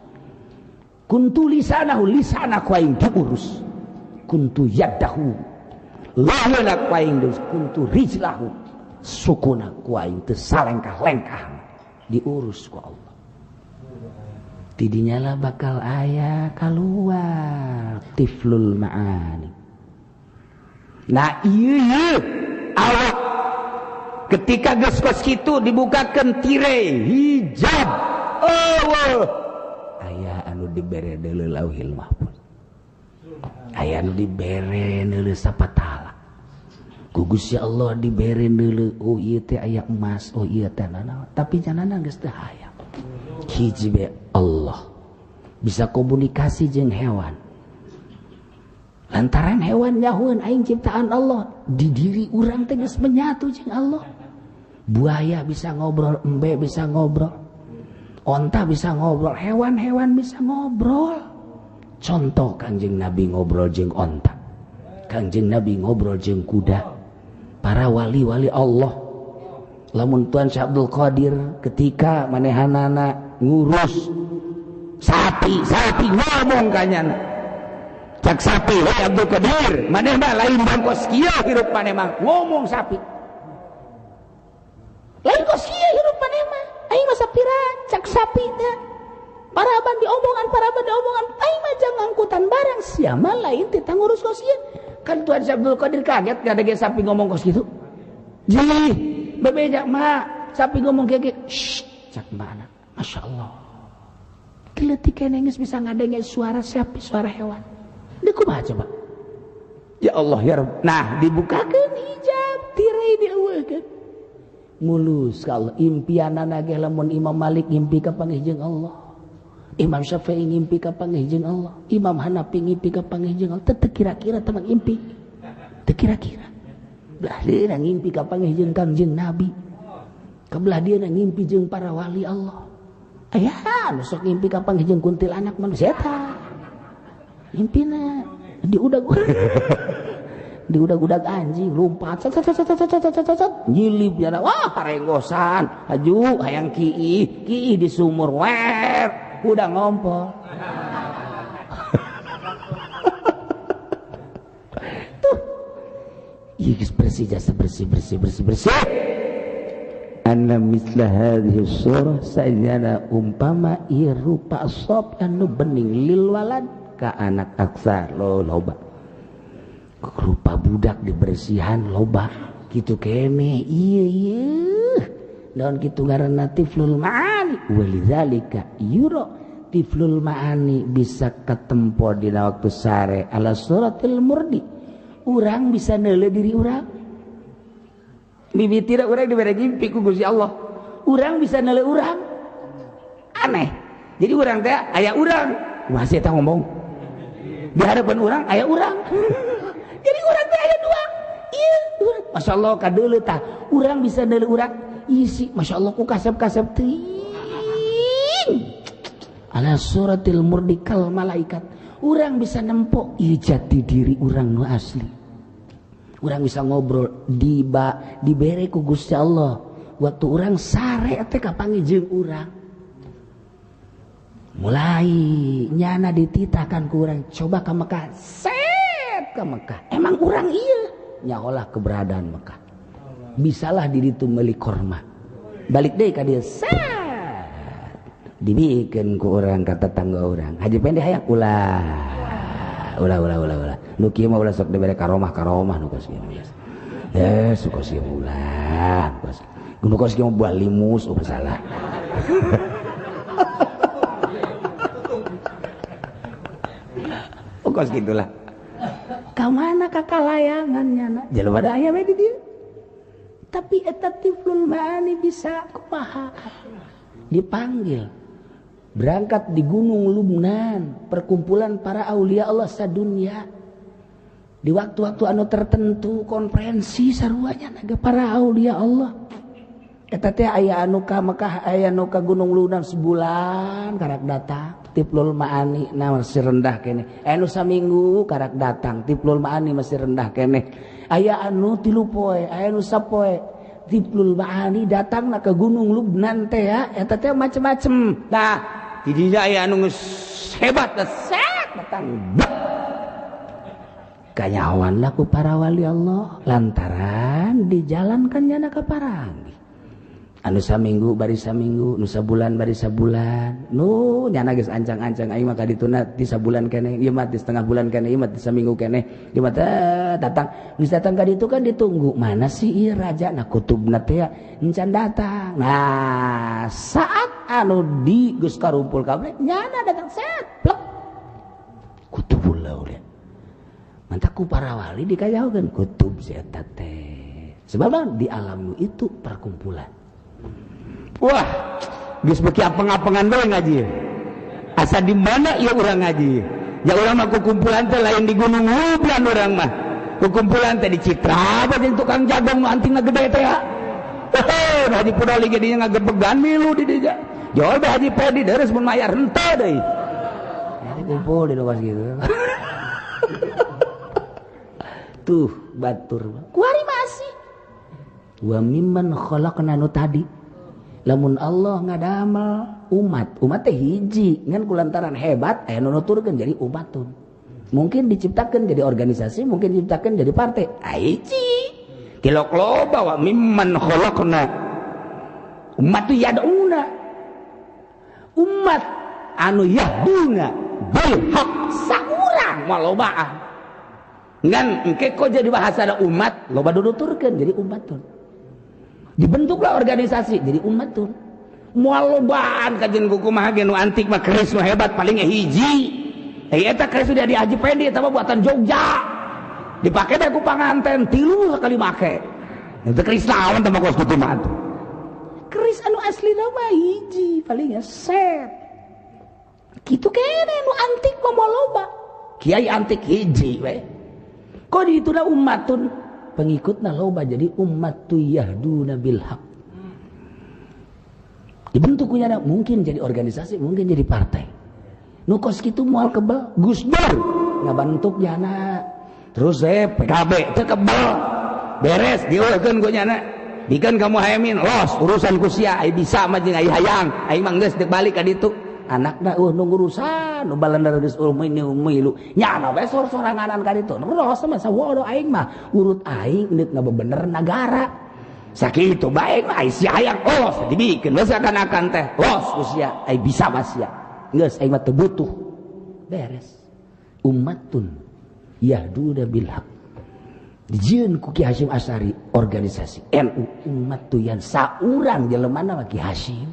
Kuntu lisanahu lisana ku aing diurus. Kuntu yadahu laheuna ku aing diurus. Kuntu rijlahu sukuna ku aing teu salengkah-lengkah diurus ku Allah. Tidinya lah bakal aya kaluar tiflul ma'ani. Nah iya awak ketika geus kos kitu dibukakeun tirai hijab, oh aya anu dibere deuleu lauhil mahfuz, aya anu dibere deuleu sapatala ku Gusti Allah dibere deuleu, oh ieu teh aya emas, oh ieu teh nanaon, tapi janana geus teu hayang. Hiji be Allah bisa komunikasi jeung hewan. Lantaran hewan nyahueun aing ciptaan Allah, di diri urang teh geus menyatu jeung Allah. Buaya bisa ngobrol, embe bisa ngobrol, onta bisa ngobrol, hewan-hewan bisa ngobrol. Contoh Kangjeng Nabi ngobrol jeung onta, Kangjeng Nabi ngobrol jeung kuda, para wali-wali Allah. Lamun Tuan Syekh Abdul Qadir ketika manehanana ngurus sapi, sapi ngomong kanyana. Cak sapi, hei Abdul Qadir, maneh mah lain bangkos kieu hirup maneh mah, ngomong sapi. Lain kos kieu hirup maneh mah, aing mah sapira cak sapi teh. Paraban diomongan, paraban diomongan, aing mah jang angkutan barang, sia mah lain teh ngurus kos kieu. Kan Tuan Syekh Abdul Qadir kaget ngadege sapi ngomong kos kitu. Jih, bebeja mak, sapi ngomong kayak gitu. Shh, cak mana? Masya Allah. Keletik geus bisa ngadenge suara sapi, suara hewan. Ini kumaha coba? Ya Allah ya Rabb. Nah, dibukakeun hijab, tirai dieuweuhkeun. Mulus ka Allah. Impianana ge lamun Imam Malik ngimpi ka panggih jeung Allah. Imam Syafi'i ngimpi ka panggih jeung Allah. Imam Hanafi ngimpi ka panggih jeung Allah. Teu kira-kira teh ngimpi. Teu kira-kira. Belah dieuna ngimpi ka panggih jeung Kangjeng Nabi. Kabelah dieuna ngimpi jeung para wali Allah. Aya nu sok ngimpi ka panggih jeung kuntilanak manusia eta. Ngimpina diudag diudag-udag anjing lompat sat sat sat sat sat sat sat nyilip jana, wah harenggosan haju hayang kiih kiih di sumur wer udah ngompol. Tuh ieu geus bersih jasa bersih bersih bersih bersih. Anna misla hadhihi surah sajana umpama ieu rupa sop anu bening lil walad ka anak aksar lo loba rupa budak dibersihan loba gitu kene iya iya daun kitu ngaranna tiflul ma'ani walidzalika yuro tiflul ma'ani bisa ketempo dina waktu sare ala suratil murdi. Urang bisa neuleuh diri urang mimiti urang dibere ngimpi ku Gusti Allah, urang bisa neuleuh urang aneh. Jadi urang teh aya urang masih eta ngomong di hadapan orang aya urang. Jadi urang teh aya dua. Ieu urang Masya Allah kadeuleu tah. Urang bisa neuleuh urang isi Masya Allah ku kasep-kasep teuing. Ala suratil murdikal malaikat. Urang bisa nempok ieu jati diri urang nu asli. Urang bisa ngobrol dibere ku Gusti Allah. Waktu urang sare teh kapanggih jeung urang. Mulai nyana dititahkan ku urang coba ka Mekah, set ka Mekah. Emang urang ieu nyaholah keberadaan Mekah. Bisalah diri tu meuli korma. Balik deui ka dieu set. Dibikeun ku urang ka tetangga urang. Haji Pendi hayang ulah. Ulah ulah ulah ulah. Nu kieu mah ulah sok dibere karomah-karomah nu kos kieu. Eh, suka kieu ulah. Nu kos kieu mah buah limus oh salah. Oh kos gitulah. Ka mana ka kalayangan nyana? Jelema da aya we di dieu. Tapi eta tiflul maani bisa kumaha? Dipanggil. Berangkat di Gunung Lubnan, perkumpulan para aulia Allah sadunia. Di waktu-waktu anu tertentu konferensi saruanya naga para aulia Allah. Eta teh aya anu ka Mekah, aya anu ka Gunung Lubnan sebulan karak datang. Tiflul maani na masih rendah keneh. Aya anu saminggu karak datang, tiflul maani masih rendah keneh. Aya anu 3 poe, aya anu sapoe. Tiflul maani datang na ke Gunung Lubnan teh ya, eta teh macem-macem. Nah, di dinya aya anu geus hebat set datang. Kanyahoan lah ku para wali Allah lantaran dijalankan nyana ka parangi. Anu saminggu bari saminggu, nu sabulan bari sabulan. Nu nyana geus ancang-ancang aing mah ka dituna ti sabulan keneh, ieu mah ti setengah bulan keneh, ieu mah ti saminggu keneh. Ieu mah datang, geus datang ka ditu kan ditunggu. Mana sih ieu raja na kutubna teh encan datang. Nah, saat anu di geus karumpul kabeh nyana datang set plek. Kutubul aulia. Mantak ku para wali dikajahokeun kutub si eta teh. Sebab di alam itu perkumpulan. Wah, geus beuki apeng-apengan bae ngaji. Asa di mana ieu urang ngaji? Ya urang mah kukumpulan teh lain di Gunung Lubnan urang mah. Kukumpulan teh di Citra bae jeung tukang jagung nu antingna gede teh ya. Heh, Haji Pudoli ge dinya ngagebegan milu di dinya. Jol bae Haji Pedi deres mun mayar henteu deui. Jadi kumpul di luas gitu. Tuh batur. Kuari masih. Wa mimman khalaqna nu tadi. Lamun Allah ngadamel umat, umat teh hiji ngan kulantaran hebat aya nu nuturkeun jadi umatun. Mungkin diciptakeun jadi organisasi, mungkin diciptakeun jadi partai. Hiji. Tilok loba wa mimman khalaqna. Umat tu yad'una. Umat anu yahduna bil haq saurang mah lobaan. Ngan engke kok jadi bahasa ada umat, loba nuturkeun jadi umatun. Dibentuklah organisasi jadi umat tuh. Moal lobaan kajian kumaha ge nu antik mah keris nu hebat paling hiji. Eta keris sudah di Haji Pendi eta mah buatan Jogja. Dipake bae ku panganten 3 sakali make. Eta keris naon teh mah kos kitu mah atuh. Keris anu aslina mah hiji paling set. Kitu kene nu antik mah moal loba. Kiai antik hiji we. Kok di dituna umatun pengikutna loba jadi umat tu yahduna bil haq. Dibentuk kunyana mungkin jadi organisasi, mungkin jadi partai. Nu kos kitu moal kebel Gus Dur ngabentuk nyana. Terus PKB teu kebel. Beres dieukeun ku nyana. Bikeun ka Muhaimin los urusan ku sia ai bisa mah jeung ai hayang, aing mah geus deuk balik ka ditu. Anakna nu ngurusan nu balendar geus milu nyana we sor-soranganan ka ditu. Ros mah sawodo aing mah urut aing deuk ngabebener nagara. Sakitu bae mah ai sia hayang los dibikeun we sakan-akan teh los ku sia ai bisa mah sia. Geus aing mah teu butuh. Beres. Ummatun yahduna bil haq. Dijieun ku Ki Hasyim Asy'ari organisasi NU umat tu yang saurang jelemana mah Ki Hasyim.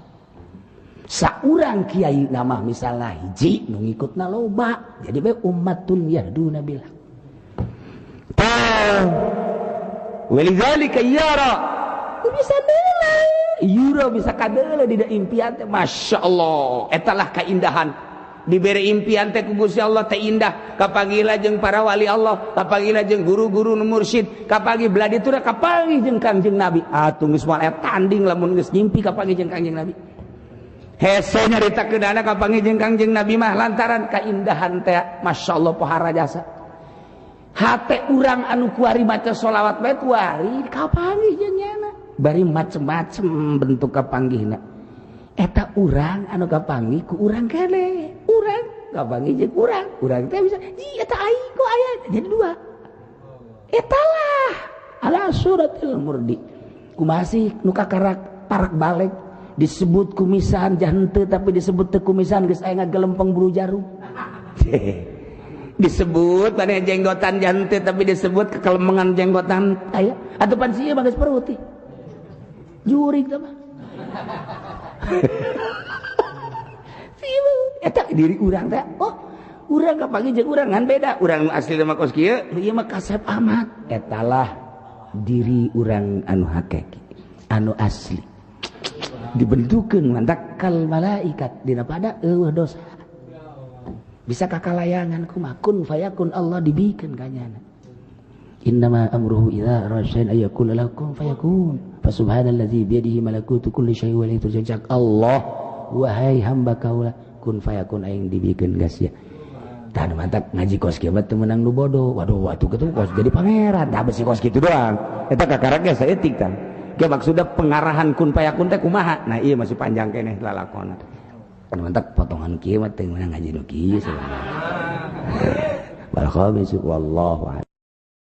Saurang kiai nama misalnya hiji nu ngikutna loba jadi bae ummatun yahduna bil haq. Walidzalika yara bisa deuleu yura bisa kadeuleu dina impian teh masyaallah eta lah kaindahan dibere impian teh ku Gusti Allah teh indah kapanggih jeung para wali Allah kapanggih jeung guru-guru nu mursyid kapanggih belah ditu kapanggih jeung Kangjeng Nabi atuh geus moal tanding lamun geus ngimpi kapanggih jeung Kangjeng Nabi. Hese nyaritakeun kapanggih jeung Kangjeng Nabi mah lantaran kaindahan teh masyaallah pohara jasa. Hate urang anu kuari maca sholawat bae kuari kapanggih jeung nyana. Bari macem-macem bentuk kapanggihna. Eta urang anu kapanggih ku urang keneh. Urang kapanggih jeung urang. Urang teh bisa ji eta aing kok aya jadi dua. Eta lah ala suratil murdi. Kumaha sih nu kakarak parak balik disebut kumisan jahente tapi disebut teu kumisan geus aya ngagelempeng buru jarum. Disebut maneh jenggotan jahente tapi disebut kekelemengan jenggotan aya atuh pan sieu mah geus perutih. Jurig teh mah. Eta diri urang teh oh urang kapanggih jeung urang ngan beda urang asli mah kos kieu ieu mah kasep amat. Eta lah diri urang anu hakiki anu asli. Dibentukeun mantak kal malaikat dina pada eueuh dosa. Bisa kakalayangan kumaha kun fayakun Allah dibikeun ka nyana. Innama amruhu idza arada syai'an ay yaqula lahu kun fayakun. Fa subhanallazi biyadihi malakutu kulli syai'in wa ilaihi turja'un. Allah wahai hamba kaula kun fayakun aing dibikeun ka sia. Tah mantak ngaji kos kieu mah teu meunang nu bodoh. Waduh atuh kitu kos jadi pangeran. Tah besi kos kitu doang. Eta kakarak ge saeutik tah. Ge maksudna pengarahan kun fayakun teh kumaha? Nah ieu masih panjang keneh lalakona. Kan mantak potongan kieu mah teu meunang ngaji nu kieu sebenarnya. Wal khamisu wallahu a'lam.